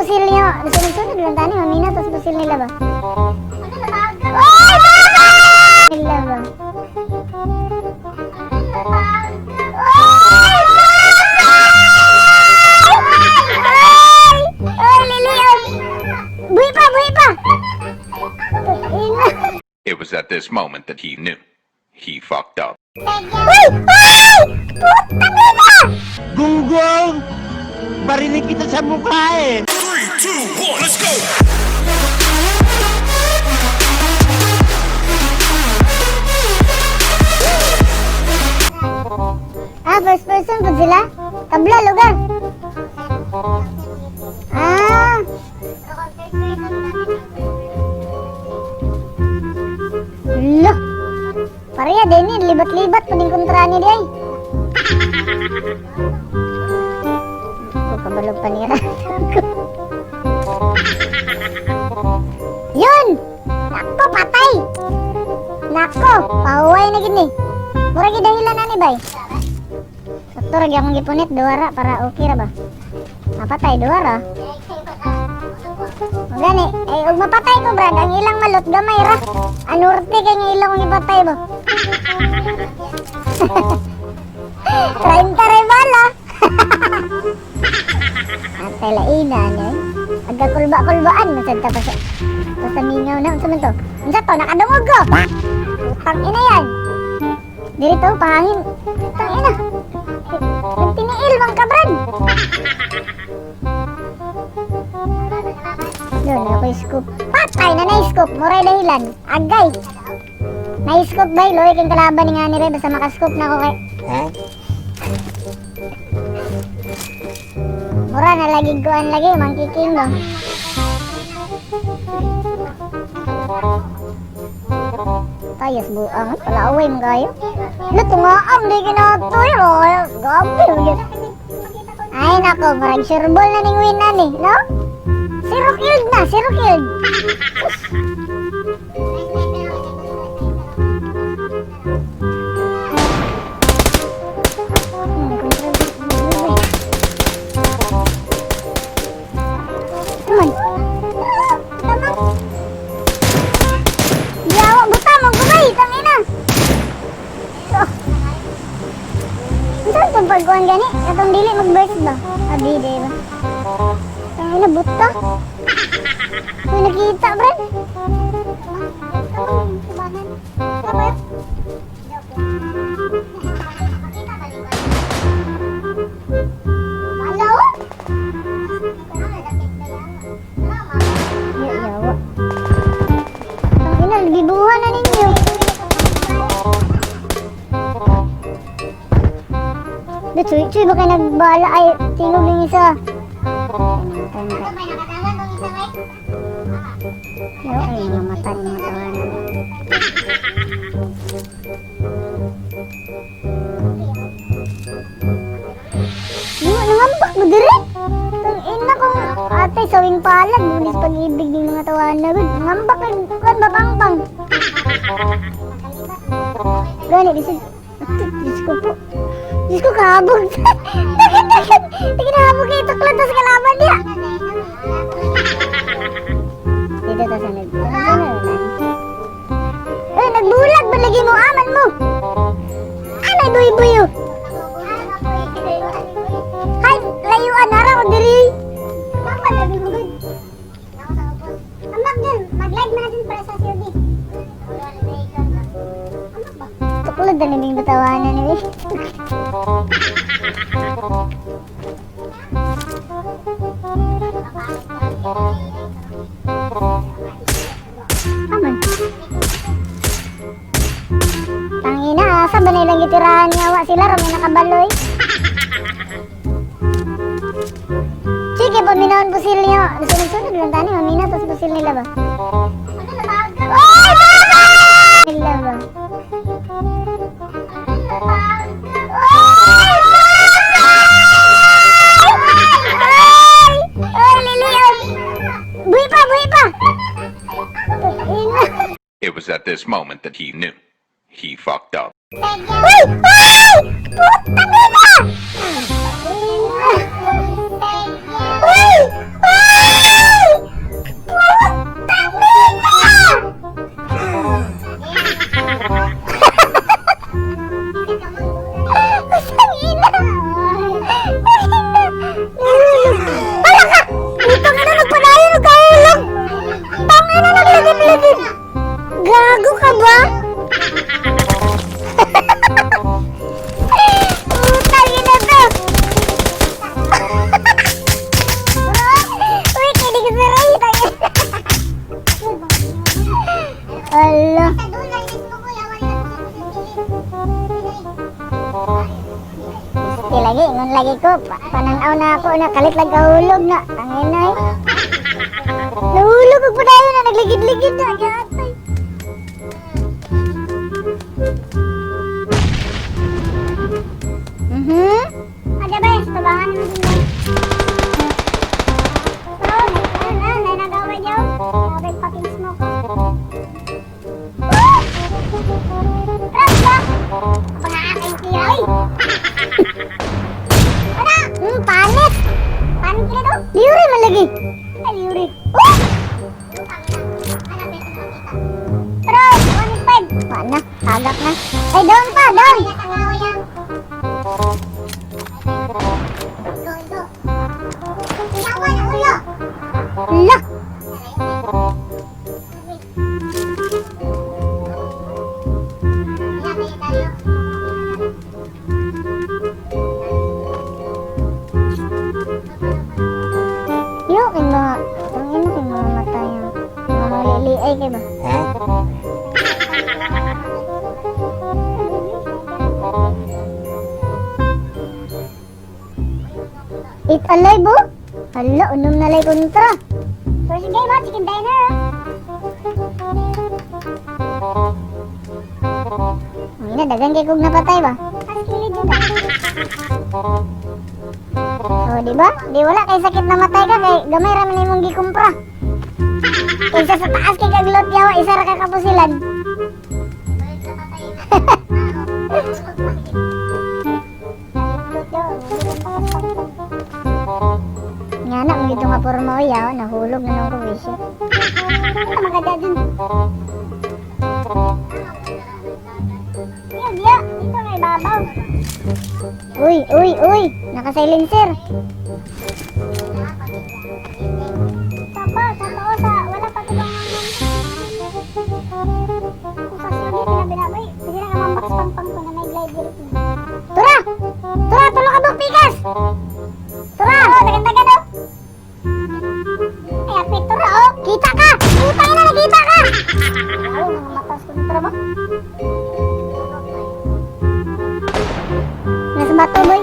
pusil niyo. Sunod-sunod lang tani, mamina tas pusil nila ba? Oy, baba! Nila ba? Oy, baba! Oy! Oy, liliod! Buhi pa, buhi pa! Ina. It was at this moment that he knew. He fucked up. Uy! Uy! Putang ina! Gunggong! Barinig kita sa mukha eh! 3, 2, 1, let's go! Ah, first person po sila? Tabla, lugar. Ah. Lo. Pareha din ni, libat-libat pa din kontra ni day. Ko kabalog panira. Yun! Nako, patay! Nako, pahuway na gini. Mura gid dahilan ani bay. Sakto ra gyud akong gipunit duara para okay ra ba. Mapatay duara. Gani, eh ug mapatay ko brad, ang ilang malot gamay ra. Anurte kay nga ilang kong ipatay ba. 30 ray bala. Atay laina ni. Aga kulba-kulbaan masad ta pa sa mingaw na unsa man to? Unsa to, nakadungog ko? Putang ina yan. Diri to pahangin. Putang ina. Nagtiniil man ka brad. Doon, ako scoop. Patay na na-scoop. Muray dahilan. Agay. Na-scoop ba? Loy, kang kalaban ni nga ni Ray. Basta makascoop na ako kay... Mura na lagi guan lagi. Mangkiking ba? Tayas buang. Palaaway mo kayo. Lo, tungaam. Di kinatoy. Gabi. Ay, nako. Murag sure ball na ning win na ni. No? Zero killed na. Zero killed. Come on. Yawa, buta mo gumay, tangina. Oh. Unsa itong pagkuhan gani? Katong dili mag-burst ba? Abi, di ba? Tangina, buta. May nakita, brad. Bala, oh! Ya, yawa. Tangina, gibuhan na ninyo. Di, chuy, chuy, baka nagbala ay tingog yung isa. Ay, namatay na. Yo, ay, namatay mga tawanan. Di, nangambak mo dire? Tang ina kong ate, sawing palad, bulis pag-ibig ng mga tawanan. Nangambak na, kuan ba, pangpang? Gani, bisag, ate, Diyos ko po. Diyos ko, kahabog. Daghan, daghan. Daghan, habog kayo, tuklod tas kalaban niya. Dito ta sa nag... Ano, eh, nagbulag ba lagi mo? Aman mo! Anay, buy-buyo! Hay, layuan, hara ko diri! Ambak dun, mag-live man natin para sa COD. Tuklod na niming batawanan ni. Aman. Tangina, asa ba na ilang gitirahan niya? Wa sila, rami nakabaloy. Sige, paminahon pusil niyo. Sunod-sunod lang tani, mamina tas pusil nila ba? Oy, baba! Nila ba? Oy, baba! Oy! Oy, liliod! Buhi pa, buhi pa! Ina. It was at this moment that he knew. He fucked up. Uy! Uy! Putang ina! Uy! Uy! kay ko. Pananaw na ako na kalit lang kahulog na. Tangina eh. Nahulog og padayon na nagligid-ligid na gatay. Ada ba sa tabangan naman sila. Oh, na na nagawa niyo. Grabe fucking smoke. Woo! Trap ba? Pangaakay tira, oy. Ana, panik. Panik kini to. Liuri man lagi. Ay, liuri. Oh! Pero, 1.5. Wala na, tagak na. Ay, down pa, down. La! Yo, kay mga, ang ina kay mga mata niya. Mga maliliay kay ba? Huh? Eat alive oh! Hala, unom na lay kontra. First game oh, chicken diner oh. Ang ina, dagan kay kog napatay ba? Oh, di ba? Di wala kay sakit na matay ka kay gamay ra man imong gikumpra. Kaysa sa taas kay kaglot yawa isa ra ka kapusilan. Nga na, mga nga porma o yaw, nahulog na nung kuwisyo. Ano maganda dun? Diya, diya, dito may babaw. Uy, uy, uy, naka-silencer. Sapa, sa sa, wala pa ito bang kung sa siyudad, pinabinabay, kasi na nga box pang pang ko na may glider. Tura! Tura, tulo ka buk, pikas! Tura! Oh, dagan-dagan oh! Ay, apit, tura oh! Kita ka! Putang ina, nakita ka! Ayaw, mga matas ko tura ba? Nasa bato, boy.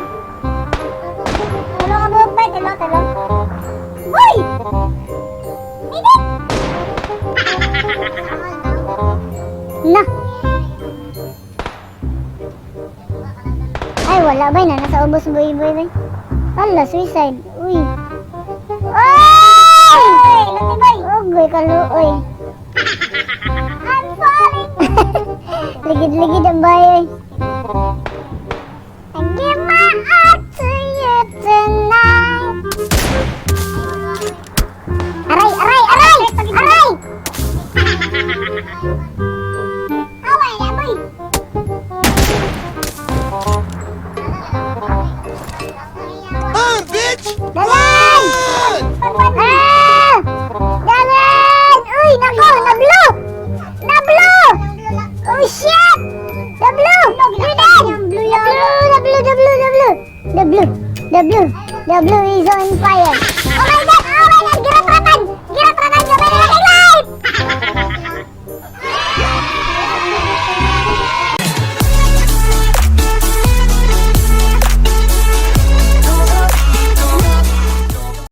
Tulo ka buhok, boy. Tulo, tulo. Boy! Minit! Na! Ay, wala ba? Na, nasa ubos, boy, boy, boy. Hala, suicide. Uy. Oy! Luti, boy. Ugoy, kaluoy. I'm falling! Ligid-ligid ang bayoy. I give my heart to you tonight. Aray, aray, aray! Aray! Away, aboy! Ah, bitch! Dalan! Ah! Dalan! Uy, nako, nablo! Nablo! Oh, shit! The blue! You're dead! The blue, the blue, the blue, the blue! The blue! The blue! The blue is on fire! Oh my